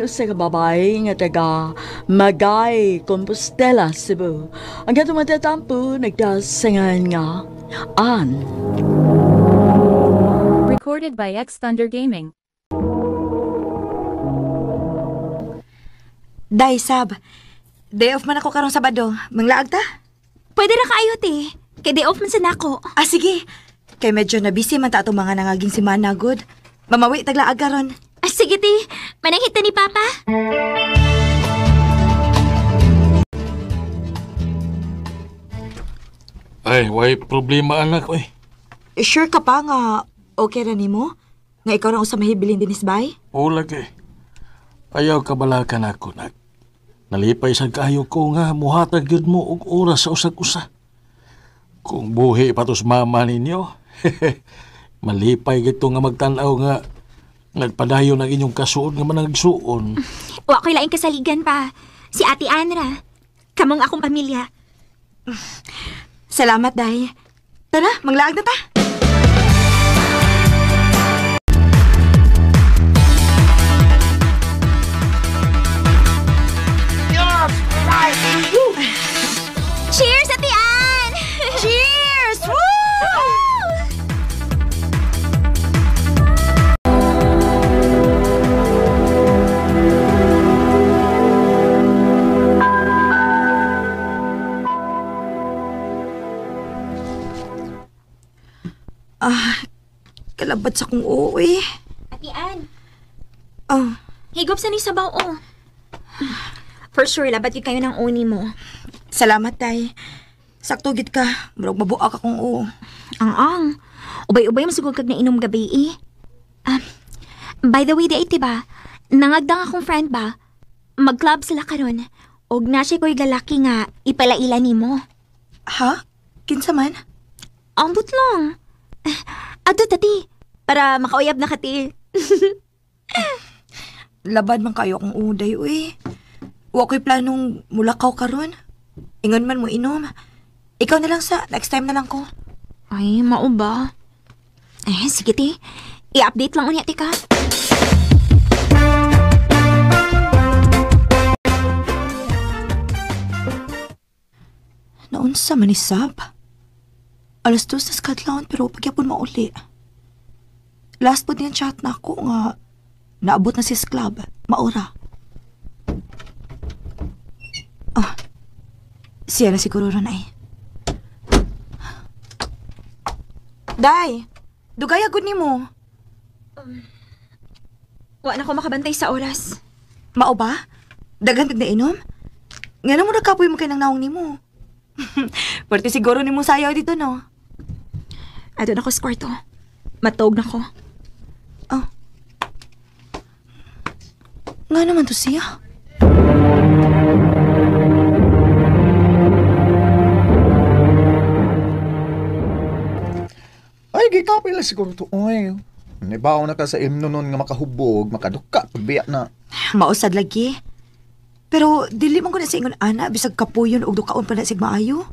kining usa ka babae nga taga Magay, Compostela, Cebu. Ang katong matatampo nagdasangan nga Ann. Recorded by X Thunder Gaming. Day, Sab. Day off man ako karong Sabado. Manglaag ta? Pwede ra kaayo, te. Kay day off man sa nako. Ah, sige. Kay medyo na busy man ta atong mga nangaging semana, good. Mamawi taglaag karon. Ah, sige, te. Mananghit ta ni Papa. Ay, way problema anak oy. Sure ka pa nga okay ra nimo? Nga ikaw ra usa mahibilin dinis bay? O lagi. Ayaw kabalakan ako nak. Nalipay sad kaayo ko nga muhatag gyud mo og oras sa usag-usa. Kung buhi pa tos mama ninyo, malipay gito nga magtan-aw nga nagpadayon ang inyong kasuod nga managsuon. Wa ko'y laing kasaligan pa. Si Ate Anra. Kamong akong pamilya. Salamat, Day. Tara, manglaag na ta. Cheers, Ate Ann! Cheers! Woo! Ah, kalabad sa kong uuwi. Ate Ann, Ah, higop sa ni sabaw, oh. For sure, labat yun kayo ng uni mo. Salamat, Tay. Sakto gid ka. Murag mabuak akong oo. Ang ang. Ubay-ubay masugod kag nainom gabi eh. Ah, by the way, di ay, ba? Nangagdang akong friend ba? Mag-club sila karon. Og na siya ko'y lalaki nga ipalaila nimo. Ha? Kinsa man? Ambot lang. Adto tati, para makauyab na kati. Labad man kayo akong uday, uy. Wa ko'y planong mulakaw karon. Ingon man mo inom. Ikaw na lang sa, next time na lang ko. Ay, mao ba? Eh, sige ti. I-update lang unya ti ka. Naunsa man ni Sab? 2:00 na sa kadlawon pero pagyapon mauli. Last po din chat na ako nga naabot na si club. Maura. Ah, siya na siguro ron ay. Day, dugay agad ni mo. Wa na ko makabantay sa oras. Mao ba? Daghan kag nainom? Ngano mo nagkapoy mo kay nang naong nimo? Parte siguro nimo sayaw dito, no? Adto na ko sa kwarto. Matog na ko. Oh. Nga naman to siya. Ay, gikapil na siguro to. Oy. Nibaw na ka sa imno nun nga makahubog, makaduka, pagbiya na. Mausad lagi. Pero dili man ko na sa ingon ana bisag kapuyon og dukaon pa na sig maayo.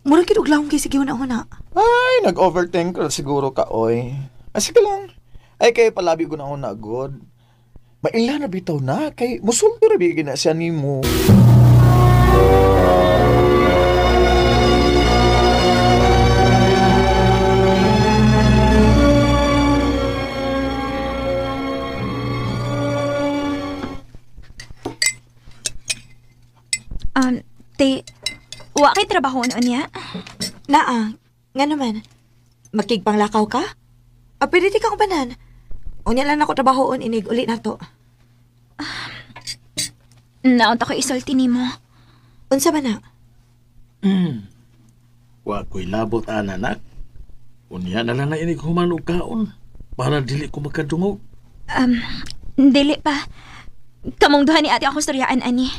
Murag gid og lahong kay sige una-una. Ay, nag-overthink ka siguro ka, oy. Ay, sige lang. Ay, kay palabi ko na una, god. Maila na bitaw na, kay musulto ra bigin na siya nimo. Te, wa kay trabaho unya? Naa, nga naman. Makigpanglakaw ka? Ah, pwede di ka kubanan. Unya lang ako trabahoon, inig uli na to. Naunta ko isulti nimo. Unsa man na? Wa ko'y labot ana nak. Unya na lang na inig human og kaon para dili ko makadungog. Dili pa. Kamong duha ni ate ako storyaan ani.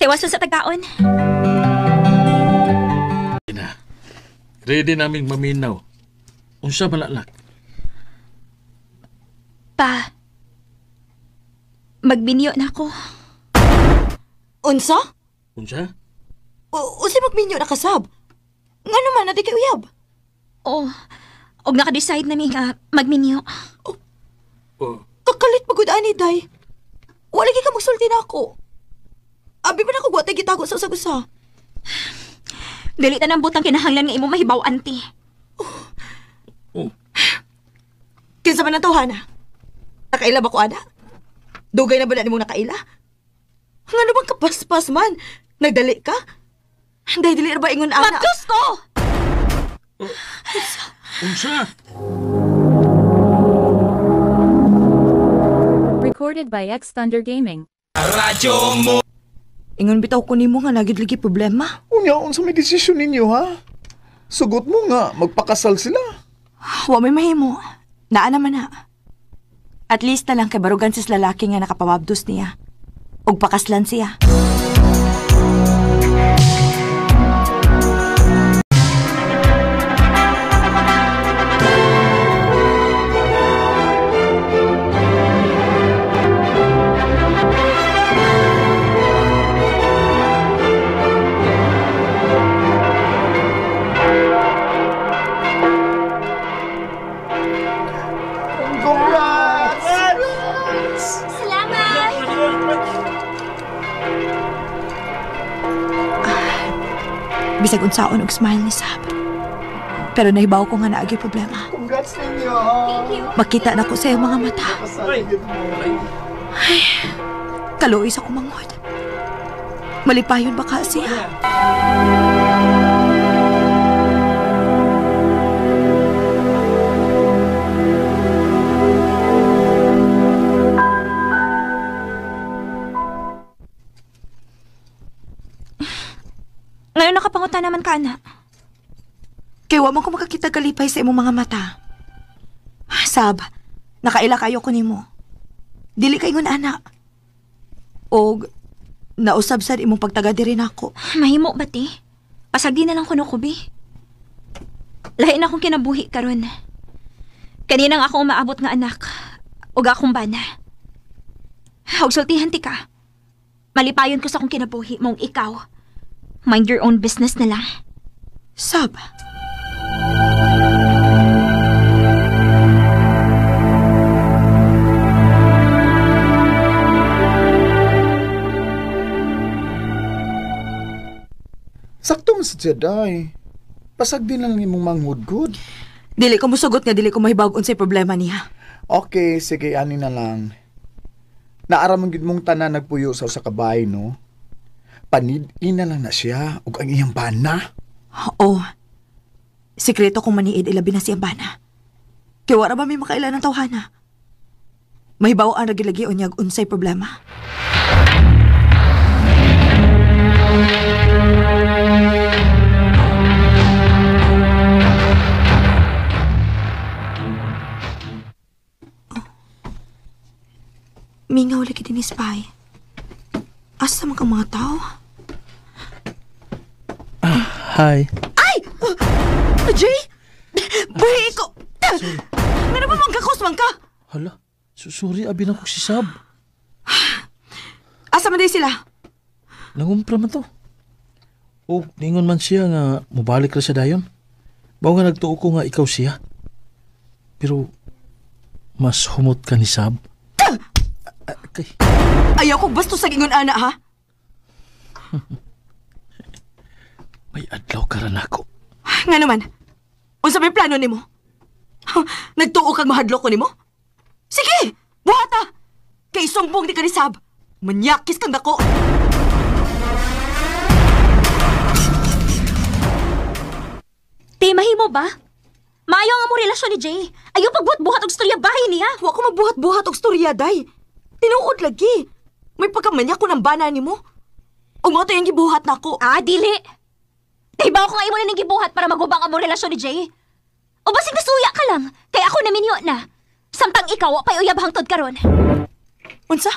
Tiwason sa tagaon. Na. Ready naming maminaw. Unsa man anak? Pa. Magbinyo na ako. Unsa? Unsa? Unsa magminyo na kasab? Nga naman, na di kay uyab. Oh, og naka-decide na mi nga magminyo. Oh. Kakalit pagod ani, day. pagsulti na ako. Abi pa na ko gwatay gitago sa usag-usa. Dili ta nang butang kinahanglan nga imo mahibaw, auntie. Oh. Kinsa man ang tawhana? Nakaila ba ko, ana? Dugay na ba na nimong nakaila? Ngano bang kapaspas man? Nagdali ka? Dahil dili ra ba ingon ana? Mabdus ko! Unsa? Recorded by X Thunder Gaming. Ingon bitaw ko nimo nga nagid lagi problema. Unya, unsa may desisyon ninyo, ha? Sugot mo nga, magpakasal sila. Wa may mahimo. Naa naman na. At least na lang kay barugan sis lalaki nga nakapamabdos niya. Og pakaslan siya. Congrats! Salamat! Bisag unsaon og smile ni Sab. Pero nahibaw ko nga naagi problema. Congrats ninyo! Thank you. Makita na ko sa iyong mga mata. Kasal gyud mo. Kaluoy sa kumangod. Malipayon ba ka siya? Ngayon nakapanguta naman ka, ana. Kay wa man ko makakita kalipay sa imong mga mata. Sab, nakaila kayo ko nimo. Dili kay ingon ana. Og nausab sad imong pagtaga diri nako. Mahimo ba, te? Pasagdi na lang kuno ko, bi. Lahi na akong kinabuhi karon. Kaninang ako umaabot nga anak. Ug akong bana. Og sultihan ti ka. Malipayon ko sa akong kinabuhi mong ikaw. Mind your own business na lang. Sab. Sakto man sa Jedi. Pasag din lang imong manghudgod. Dili ko musugot nga dili ko mahibawg unsay problema niya. Okay, sige, ani na lang. Naaraman gyud mong tanan nagpuyo sa usa ka bahay, no? Panid-in na lang na siya ug ang iyang bana. Oo. Sikreto kong maniid ilabi na siyang bana. Kay wala ba may makaila ng tawhana? Mahibaw ang ragilagi unyag unsay problema. Mingaw lagi din is pay. Asa man kang mga tao? Hi. Ay! Jay! Buhi ko! Nga na ba mangkakos man ka? Hala, sorry, abi na ko si Sab. Asa man day sila? Nangumpra man to. O, ningon man siya nga mubalik ra siya dayon. Bao nga nagtuo ko nga ikaw siya. Pero, mas humot ka ni Sab. Okay. Ayaw ko basto sa ingon ana, ha? May adlaw ka rin ako. Nga naman, unsa may plano nimo? Nagtuo kag mahadlok ko nimo? Sige, buhata! Kay sumbong di ka ni Sab. Manyakis kang dako. Te, mahimo ba? Maayo ang among relasyon ni Jay. Ayaw pagbuhat-buhat og storya bahay niya. Wa ko magbuhat-buhat og storya, day. Tinuod lagi. May pagkamanyak ko ng bana nimo. Ug mao to yung gibuhat nako. Ah, dili. Diba ako nga imo na ning gibuhat para magubang among relasyon ni Jay? O basig nasuya ka lang, kay ako naminyo na. Samtang ikaw, wa pa'y uyab hangtod karon. Unsa?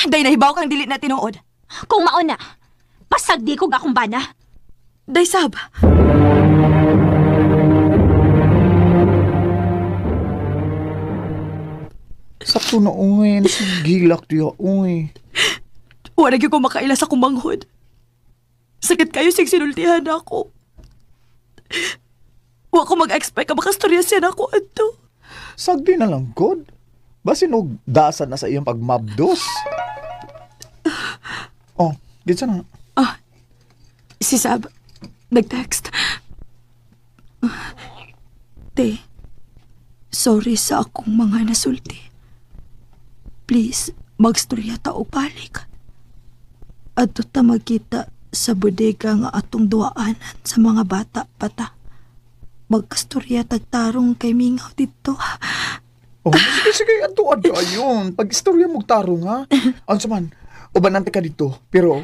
Day, nahibaw kang dili na tinuod. Kung mauna, pasagdi ko akong bana. Day, Sab. Sakto na, uy. Gilak diya, uy. Wala gyud ko makaila sa kumanghod. Sakit kayo sing sinultihan ako. Wa ko mag-expect ka makastorya siya na ako adto. Sagdi na lang, God. Basin og dasan na sa iyang pagmabdos. Ginsa na? Si Sab, nag-text. Te, sorry sa akong mga nasulti. Please, magstorya ta og balik. Adto ta magkita sa bodega nga atong duaanan sa mga bata pata. Magkastorya tagtarong kay mingaw dito. Oh, sige, sige, adto adto ayun. Pag istorya mo tarong ha. Unsa man, ubanan ka dito, pero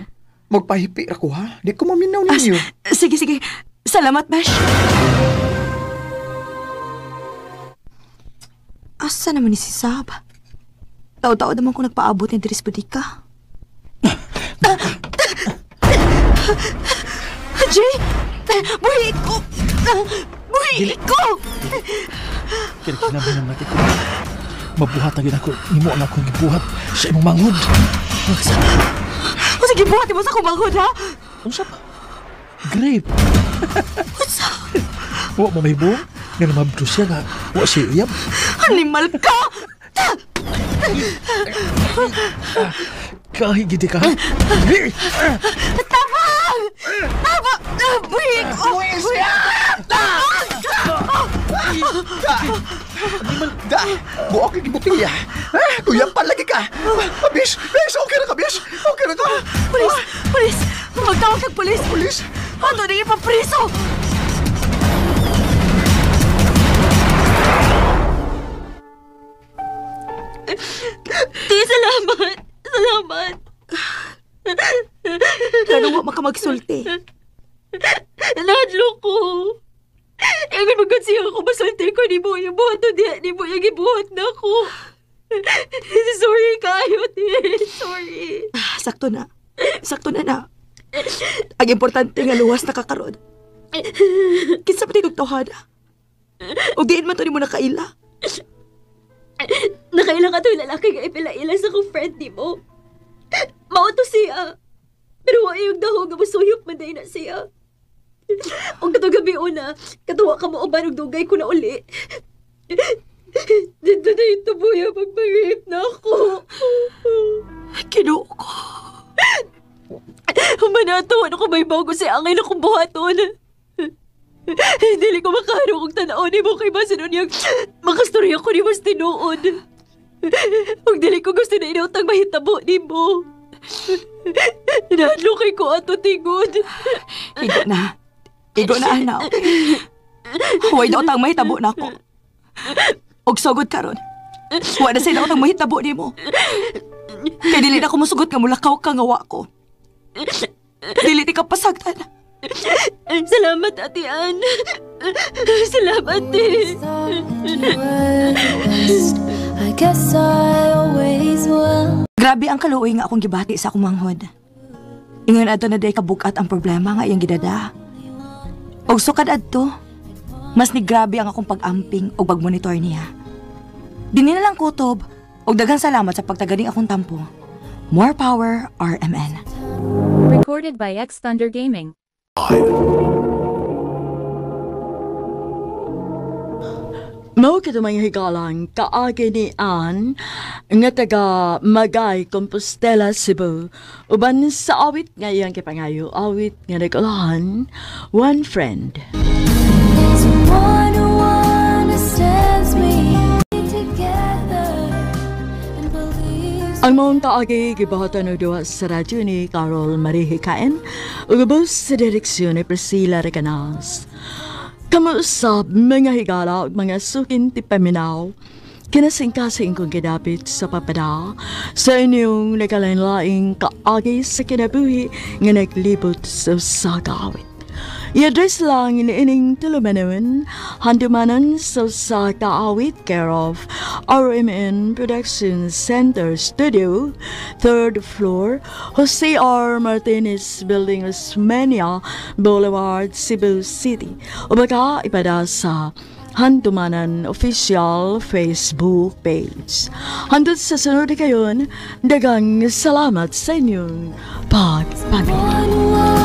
magpahipi ako ha. Di ko maminaw ninyo. Sige, sige. Salamat, Besh. Asa naman ni si Sab? Tao-tao naman kung nagpaabot ni Dris Bodika. Jay! Buhi ko! Buhi ko! Kinakinabang natin ko. Mabuhat na gid ako. Nimo na akong gibuhat sa imong manghod. O sige, buhat mo sa akong manghod, ha? Unsa pa? Grape. Wa mo may buong? Nga namabdo siya nga. Wa siya uyab. Animal ka! Kahit gidi ka. Tabang! Tabang! Buhi ko! Da, buok kay gibutilya. Ha? Kuya palagi ka. Ah, Bish, bish, okay na ka, bish. Okay na ka. Pulis! Pulis! Magtawag kag pulis! Pulis? Ano na ipapriso? Ti, salamat. Salamat. Ganun wa makamagsulti. Nahadlo ko. Ingon magod siya ako masulti ko ni mo yung buhat diya ni mo yung gibuhat na ako. Sorry kayo, ti. Sorry. Sakto na. Sakto na na. Ang importante nga luwas na kakaroon. Kinsa pa tigog tawhana? O diin man to nimo nakaila. Nakailang ka to yung lalaki nga ipila-ila sa kong friend ni mo. Mao to siya. Pero wa yung dahog nga masuyop man day na siya. Og katong gabi una, katuwa ka mo uban og dugay ko na uli. Dito na yung tubuya pagpag-rape na ako. Kinuo ko. Humanato, ano ko may bago sa angay na kong buhaton. Dili ko makaharo kung tanaw ni mo kay basin unyang makastorya ko ni mas tinuod. Ug dili ko gusto na inautang mahitabo ni mo. Nahadlo kay ko ato tingod. Igo na. Igo na, ana. Huwag daw tang mahitabo na ako. Og sugod karon. Wa na sa daw tang mahitabo nimo. Kay dili na ko musugot nga mulakaw ka nga wa ko. Dili ti ka pasagdan. Salamat, Ate Ann. Salamat, eh. I guess I always will. Grabe ang kaluoy nga akong gibati sa akong manghod. Ingon adto na day kabugat ang problema nga iyang gidada. Og sukad adto, mas ni grabe ang akong pag-amping og pagmonitor niya. Dini na lang kutob og daghang salamat sa pagtaganing akong tampo. More power, RMN. Recorded by X Thunder Gaming. Mao kito mga higalang kaagi ni Ann nga taga Magay, Compostela, Cebu. Uban sa awit nga iyang kipangayo, awit nga nagulahan, One Friend. Someone who understands me together and believes. Ang maong kaagi gibuhatan og duha sa radyo ni Carol Marie Hikain ug ubos sa direksyon ni Priscilla Recanas. Kamuusap mga higala ug mga sukin ti paminaw, kinasingkasing kong gidapit sa papada sa inyong nagkalain-laing kaagi sa kinabuhi nga naglibot sa usa ka awit. I-address lang iniining tulumanon, handumanan sa usa ka awit, care of RMN Production Center Studio, 3rd floor, Jose R. Martinez Building, Osmeña Boulevard, Cebu City. O baka ipada sa Handumanan Official Facebook page. Hanggang sa sunod kayon, dagang salamat sa inyong pagpamilya. One who